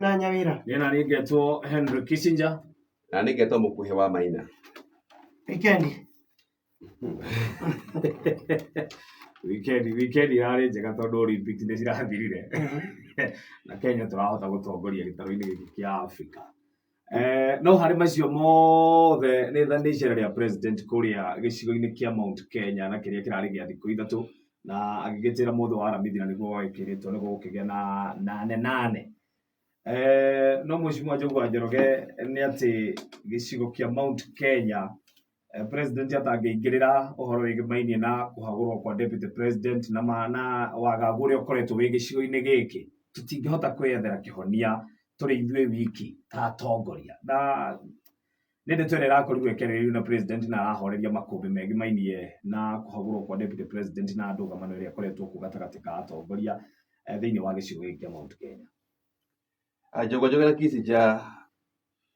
Na Nyawira. Niĩ na niĩ ngetwo Henry Kissinger. Na nĩ ngetwo mũkuhĩ wa Maina. Weekend. Weekend irarĩ njega tondũ Olympics nĩ cirathirire na Kenya tũrahota gũtongoria gĩtarũ-inĩ gĩkĩ kĩa Africa. No harĩ macio mothe nĩ icera rĩa president kũrĩa gĩcigo-inĩ kĩa Mount Kenya na kĩrĩa kĩrarĩ gĩa thikũ ithatũ na agĩgĩtĩra mũthĩ wa Aramithi na nĩguo gwagĩkĩrĩtwo nĩ gũgũkĩgĩa na nane nane. No Mheshimiwa Njogu wa Njoroge nĩ atĩ gĩcigo kĩa Mount Kenya president atangĩingĩrĩra ũhoro wĩgĩmainie na kũhagũrwo kwa deputy president na na wagagu ũrĩa ũkoretwo wĩ gĩcigo-inĩ gĩkĩ, tũtingĩhota kwĩyethera kĩhonia tũrĩ ithuĩ wiki ta atongoria. Na nĩ ndeto ĩrĩa ĩrakorirwo ĩkĩarĩrĩrio na president na arahoreria makũmbĩ megimainie na kũhagũrwo kwa deputy president na ndũgamano ĩrĩa ĩkoretwo kuo gatagatĩ ka atongoria thĩinĩ wa gĩcigo gĩkĩ kĩa Mount Kenya. Njogu Njoroge na Kissinger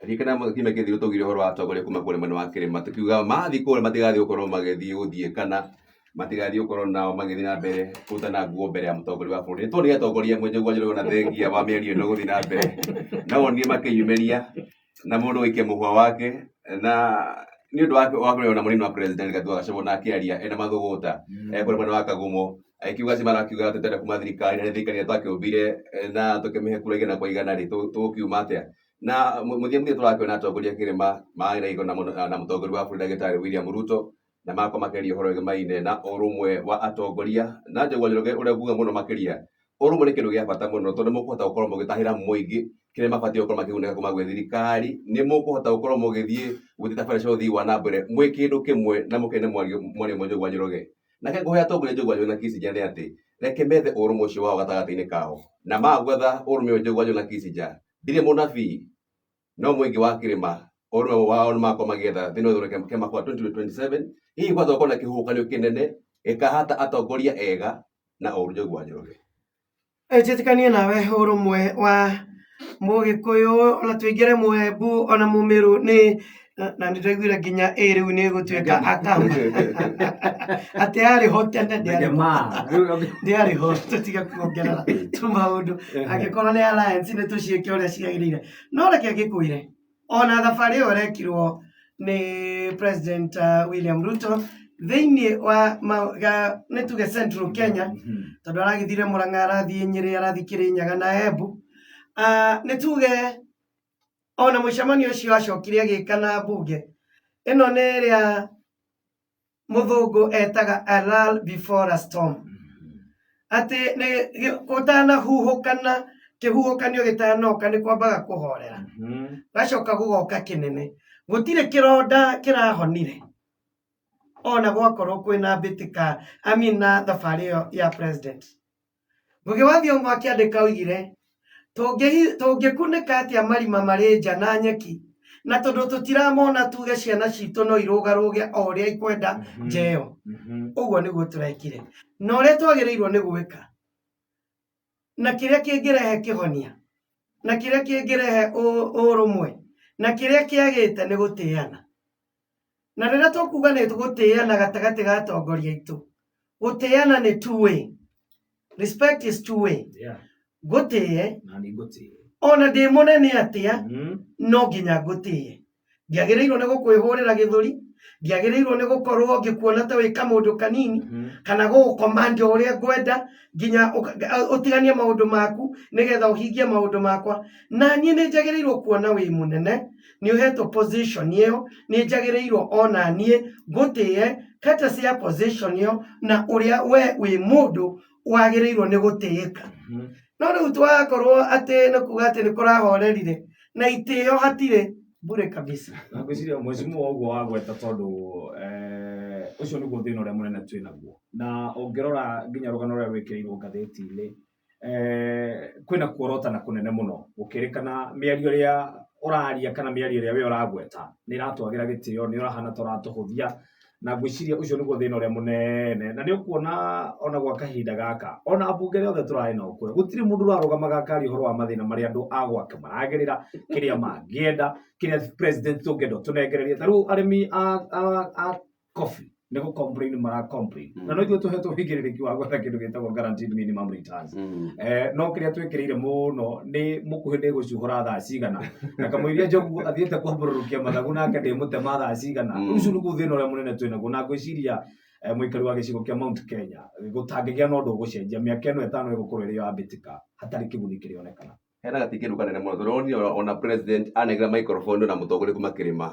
ririkana kiumia kĩthiru twaugire ũhoro wa atongoria kuma kũrĩa mwena wa kĩrĩma tũkiuga mathiĩ kũrĩa matigathiĩ gũkorwo magĩthiĩ gũthiĩ kana matigathiĩ gũkorwo nao magĩthiĩ na mbere kũrutana nguo mbere ya mũtongoria wa bũrũri. Nĩ tuonire atongoria amwe Njogu wa Njoroge na thengia wa mĩario ĩno gũthiĩ na mbere no wonire makĩyumĩria na mũndũ gũikia mũhwa wake na nĩ ũndũ wa kũrĩo na mũnini wa president Gatua Gachagua na akĩaria ena mathũgũta kũrĩa mwena wa Kagumo akiuga acio marakiuga atĩ tũrenda kuma thirikari na nĩ thirikari ĩrĩa twakĩũmbire na tũkĩmĩhe kura igana kwa igana rĩ tũgũkiuma atĩa na mũthia mũthia tũrakĩona atongoria a kĩrĩma maraigo na mũtongoria wa bũrũri ndagĩtarĩ William Ruto na magakorwo makĩaria ũhoro wĩgĩmaine na ũrũmwe wa atongoria na Njogu wa Njoroge ũrĩa nguga mũno makĩria ũrũmwe nĩ kĩndũ gĩa bata mũno tondũ mũkũhota gũkorwo mũgĩtahĩra mũingĩ kĩrĩa mabatiĩ gũkorwo makĩgunĩka kuma gwĩ thirikari nĩ mũkũhota gũkorwo mũgĩthiĩ gũthiĩ tabarĩra cia ũthii wa na mbere mwĩ kĩndũ kĩmwe na mũkene mwario mwario Njogu wa Njoroge na ke ngũhe atongoria Njogu wa Njoroge na Kissinger nĩ atĩ reke methe ũrũmwe ũcio wao gatagatĩ-inĩ kao na magwetha ũrũmwe ũyũ Njogu wa Njoroge na Kissinger ndirĩ mũnabii no mũingĩ wa kĩrĩma ũrũmwe wao nĩ makorwo magĩetha thĩna ũyũ kĩama kwa 2027 hihi kwatha gũkorwo na kĩhuhũkanio kĩnene gĩkahata atongoria ega na ũru Njogu wa Njoroge. Njĩtĩkanie nawe ũrũmwe wa Mũgĩkũyũ ona tũingĩre Mũembu ona Mũmĩrũ nĩ na nĩ ndaiguire nginya ĩ rĩu nĩ ĩgũtuĩka Akamba atĩ yarĩ ho tene ndĩarĩ ho. Ndĩarĩ ho tũtige kuongerera tũmaũndũ angĩkorwo nĩ alliance nĩ tũciĩke ũrĩa ciagĩrĩire no reke ngĩkwĩre ona thabarĩ ĩyo ĩrekirwo nĩ President William Ruto thĩinĩ wa nĩ tuge Central Kenya tondũ aragĩthire Murang'a arathiĩ Nyĩrĩ arathiĩ Kĩrĩnyaga na Embu. Nĩ tuge ona mũcemanio ũcio acokire agĩka na mbunge ĩno nĩ ĩrĩa mũthũngũ etaga a lull before a storm atĩ nĩ gũtanahuhũkana kĩhuhũkanio gĩtanoka nĩ kwambaga kũhorera gacoka gũgoka kĩnene gũtirĩ kĩronda kĩrahonire ona gwakorwo kwĩna mbĩtĩka I mean na thabarĩ ĩyo ya president Ngugi wa Thiong'o akĩandĩka oigire, Tũngĩkunĩka atĩa marima marĩ nja na nyeki, na tondũ tũtiramona tuge ciana citũ no irũgarũge o ũrĩa ikwenda nja ĩyo. Ũguo nĩguo tũrekire. Na ũrĩa twagĩrĩirwo nĩ gwĩka, na kĩrĩa kĩngĩrehe kĩhonia, na kĩrĩa kĩngĩrehe ũrũmwe, na kĩrĩa kĩagĩte nĩ gũtĩana. Na rĩrĩa tũkuga nĩ gũtĩana gatagatĩ ga atongoria aitũ, gũtĩana nĩ two way. Respect is two way. Ngũtĩe, Na nĩ ngũtĩe. ona ndĩ mũnene atĩa, no nginya ngũtĩe. Ndiagĩrĩirwo nĩ gũkwĩhũrĩra gĩthũri, ndiagĩrĩirwo nĩ gũkorwo ngĩkuona ta wĩ kamũndũ kanini, kana gũgũkomanda ũrĩa ngwenda nginya ũtiganie maũndũ maku nĩgetha ũhingie maũndũ makwa. Na niĩ nĩ njagĩrĩirwo kuona wĩ mũnene, nĩ ũhetwo position ĩyo nĩ njagĩrĩirwo ona niĩ ngũtĩe courtesy ya position ĩyo na ũrĩa we wĩ mũndũ wagĩrĩirwo nĩ gũtĩĩka. No rĩu twakorwo atĩ nĩ kuga atĩ nĩ kũrahorerire na itĩo hatirĩ bure kabisa. Na ngwĩciria mheshimiwa ũguo wagweta tondũ ũcio nĩguo thĩna ũrĩa mũnene twĩ naguo na ũngĩrora nginya rũgano rũrĩa rwĩkĩrĩirwo ngathĩti-inĩ kwĩna kuorotana kũnene mũno gũkĩrĩkana mĩario ĩrĩa ũraria kana mĩario ĩrĩa we ũragweta nĩ ĩratwagĩra gĩtĩo nĩ ũrahana ta ũratũhũthia na ngwĩciria ũcio nĩguo thĩna ũrĩa mũnene na nĩ ũkuona ona gwa kahinda gaka ona ambunge arĩa othe tũrarĩ nao kũrĩa gũtirĩ mũndũ ũrarũgamaga akaria ũhoro wa mathĩna marĩa andũ a gwake maragerera kĩrĩa mangĩenda kĩrĩa president tũngĩenda ũtũnengererie ta rĩu arĩmi a coffee. Nĩ gũ complain mara complain. Na no ithuĩ tũhetwo ũigĩrĩrĩki wa gwetha kĩndũ gĩtagwo guaranteed minimum returns. No kĩrĩa twĩkĩrĩire mũno nĩ mũkuhĩ ndĩ gũcuhũra thaa cigana, na kamũiria Njogu athiĩte kwambũrũrũkia mathagu nake ndĩmũtema thaa cigana. Rĩu ũcio nĩguo thĩna ũrĩa mũnene twĩnaguo, na ngwĩciria mũikari wa gĩcigo kĩa Mount Kenya gũtangĩgĩa na ũndũ ũgũcenjia mĩaka ĩno 5 ĩgũkorwo ĩrĩ ya mbĩtĩka hatarĩ kĩguni kĩrĩonekana. Hena gatikĩru kanene mũno tondũ wonire ona president anengera microphone na mũtongoria kuma kĩrĩma,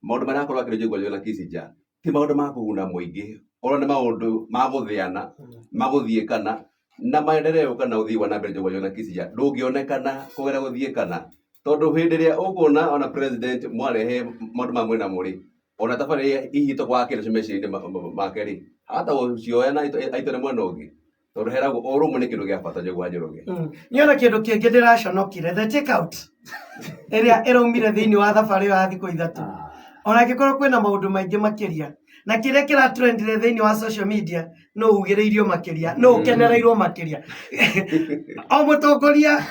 maũndũ marĩa akorwo akĩrĩ Njũgũna na Kissinger ti maũndũ ma kũguna mũingĩ, ona nĩ maũndũ ma gũthĩana, ma gũthiĩkana na maendeleo kana ũthii wa na mbere. Njũgũna na Kissinger ndũngĩonekana kũgera gũthiĩkana, tondũ hĩndĩ ĩrĩa ũkuona ona president mwarehe maũndũ ma mwĩna mũrĩ ona tabarĩra hihi tokwa akĩrĩ meciria-inĩ make rĩ, ahota gũcioya na aitware mwena ũngĩ, tondũ heragwo ũrũmwe nĩ kĩndũ gĩa bata. Njũgũna Njoroge. Niona kĩndũ kĩngĩ ndĩraconokire, the take out ĩrĩa ĩraumire thĩinĩ wa thabarĩ ĩyo ya thikũ 3, ona angĩkorwo kwĩna maũndũ maingĩ makĩria na kĩrĩa kĩratrendire thĩinĩ wa social media, no ugĩrĩirio makĩria, no ũkenereirwo makĩria. O mũtongoria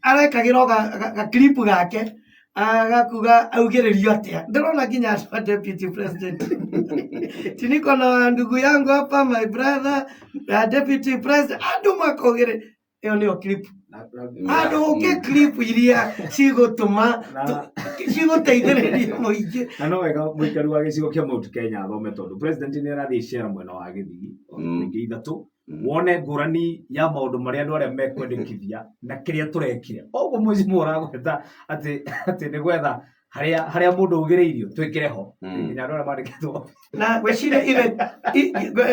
arekagĩrwo ga clip gake agakuga augĩrĩrio atĩa. Ndĩrona nginya andũ a deputy president, tiniko na ndugu yangu hapa, my brother deputy president, andũ makaugĩrĩ ĩyo nĩyo clip. Andũ ũngĩ clip iria cigũtũma cigũteithĩrĩria mũingĩ. Na no wega mũikari wa gĩcigo kĩa Mount Kenya athome, tondũ president nĩ arathiĩ cera mwena wa Gĩthii o thikũ ingĩ 3, wone ngũrani ya maũndũ marĩa andũ arĩa mekwendekithia na kĩrĩa tũrekire. Ũguo mwecimu ũragweta atĩ nĩ gwetha harĩa mũndũ augĩrĩirio twĩkĩre ho nginya andũ arĩa mandĩkĩtwo. Na ngwĩciria even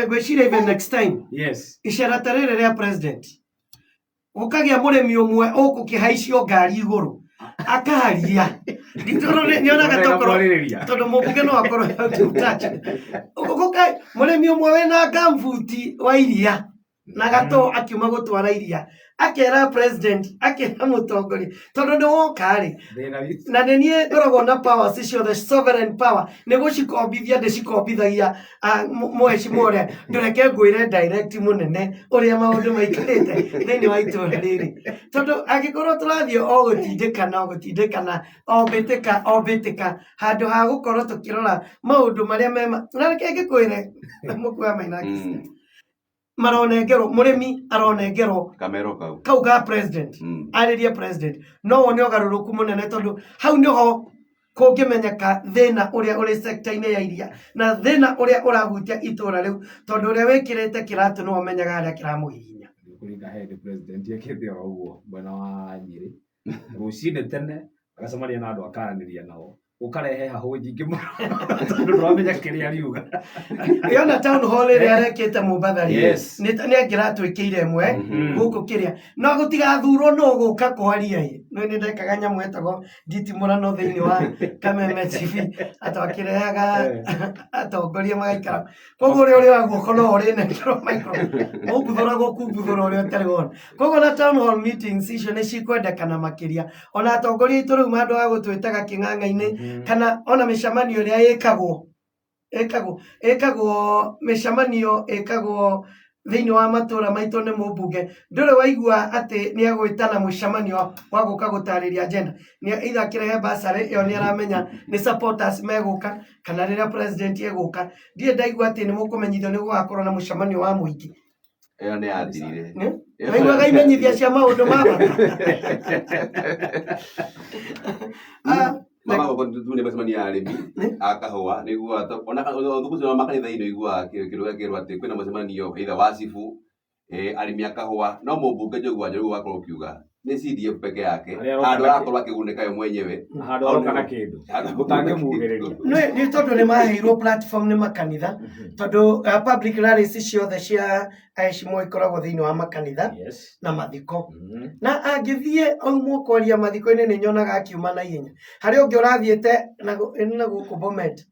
ngwĩciria even next time icera ta rĩrĩ rĩa president, gũkagĩa mũrĩmi ũmwe ũgũkĩhaicio ngari igũrũ akaria. Tondũ nĩonaga tokorwo Mwarĩrĩria. Tondũ mũmbunge no akorwo out of touch. Gũka mũrĩmi ũmwe wĩna gambuti wa iria na gatũ akiuma gũtwara iria, akera president, akera mũtongoria, tondũ nĩ woka rĩ, Thĩna witũ. Na nĩ niĩ ngoragwo na powers ciothe, sovereign power, nĩ gũcikombithia ndĩcikombithagia. Mũheshimiwa ũrĩa, ndũreke ngwĩre direct mũnene ũrĩa maũndũ maikarĩte thĩinĩ wa itũra rĩrĩ, tondũ angĩkorwo tũrathiĩ o gũtindĩkana o gũtindĩkana o mbĩtĩka o mbĩtĩka, handũ ha gũkorwo tũkĩrora maũndũ marĩa mema. Na reke ngĩkwĩre, mũkuoya maina, maronengerwo mũrĩmi aronengerwo kamero kau kau ga president arĩrie president, no wone ũgarũrũku mũnene, tondũ hau nĩho kũngĩmenyeka thĩna ũrĩa ũrĩ sector-inĩ ya iria na thĩna ũrĩa ũrahutia itũra rĩu, tondũ ũrĩa wĩkĩrĩte kĩratũ nĩwe ũmenyaga harĩa kĩramũhihinya. Kũringa hĩndĩ president ekĩte oro ũguo mwena wa Nyĩrĩ, rũcinĩ tene agacemania na andũ, akaranĩria nao, ũkarehe hahũ nyingĩ mũno tondũ ndũramenya kĩrĩa ariuga. Yona town hall ĩrĩa arekĩte Mombatha rĩ, nĩ angĩratwĩkĩire ĩmwe gũkũ kĩrĩa no gũtigathurwo no gũka kwaria ĩ. No nĩ ndekaga nyamũ ĩtagwo nditimũrano thĩinĩ wa Kameme TV, atwakĩrehaga atongoria magaikara, koguo ũrĩa ũrĩ wa guoko no ũrĩnengerwo microphone, ũmbuthũragwo kumbuthũra ũrĩa ũtarĩ wona. Koguo na town hall meetings icio nĩ cikwendekana makĩria, ona atongoria aitũ rĩu mandũ a gũtwĩtaga kĩng'ang'a-inĩ, kana ona mĩcemanio ĩrĩa ĩkagwo mĩcemanio ĩkagwo thĩinĩ wa matũra maitũ nĩ mũmbunge, ndũrĩ waigua atĩ nĩ egwĩtana mũcemanio wa gũka gũtarĩria agenda. Nĩ either akĩrehe basarĩ ĩyo nĩ aramenya nĩ supporters megũka, kana rĩrĩa president egũka, ndirĩ ndaigua atĩ nĩ mũkũmenyithio nĩ gũgakorwo na mũcemanio wa mũingĩ. Ĩyo nĩ yathirire. Waiguaga imenyithia cia maũndũ ma bata. Mama gũkũ tu nĩ mĩcemanio ya arĩmi a kahũa nĩguo ona thukũ cio makanitha-inĩ ũiguaga kĩndũ gĩakĩrwo atĩ kwĩna mũcemanio either wa cibũ, arĩmi a kahũa, no mũmbunge Njogu wa Njoroge wakorwo ũkiuga nĩ CDF peke yake, Harĩa aroka handũ na arakorwo akĩgunĩka we mwenyewe. Handũ aroka na kĩndũ gũtangĩmugĩrĩria. Nĩ tondũ nĩ maheirwo platform nĩ makanitha, tondũ public rallies ciothe cia aheshimiwa ikoragwo thĩinĩ wa makanitha na mathiko. Na angĩthiĩ aumwo kwaria mathiko-inĩ, nĩ nyonaga akiuma na ihenya. Harĩ ũngĩ ũrathiĩte na gũkũ Bomet,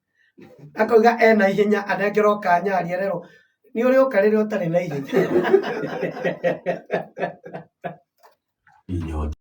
akauga ena ihenya, anengerwo kanya arie, rerwo nĩ ũrĩ ũka rĩrĩa ũtarĩ na ihenya.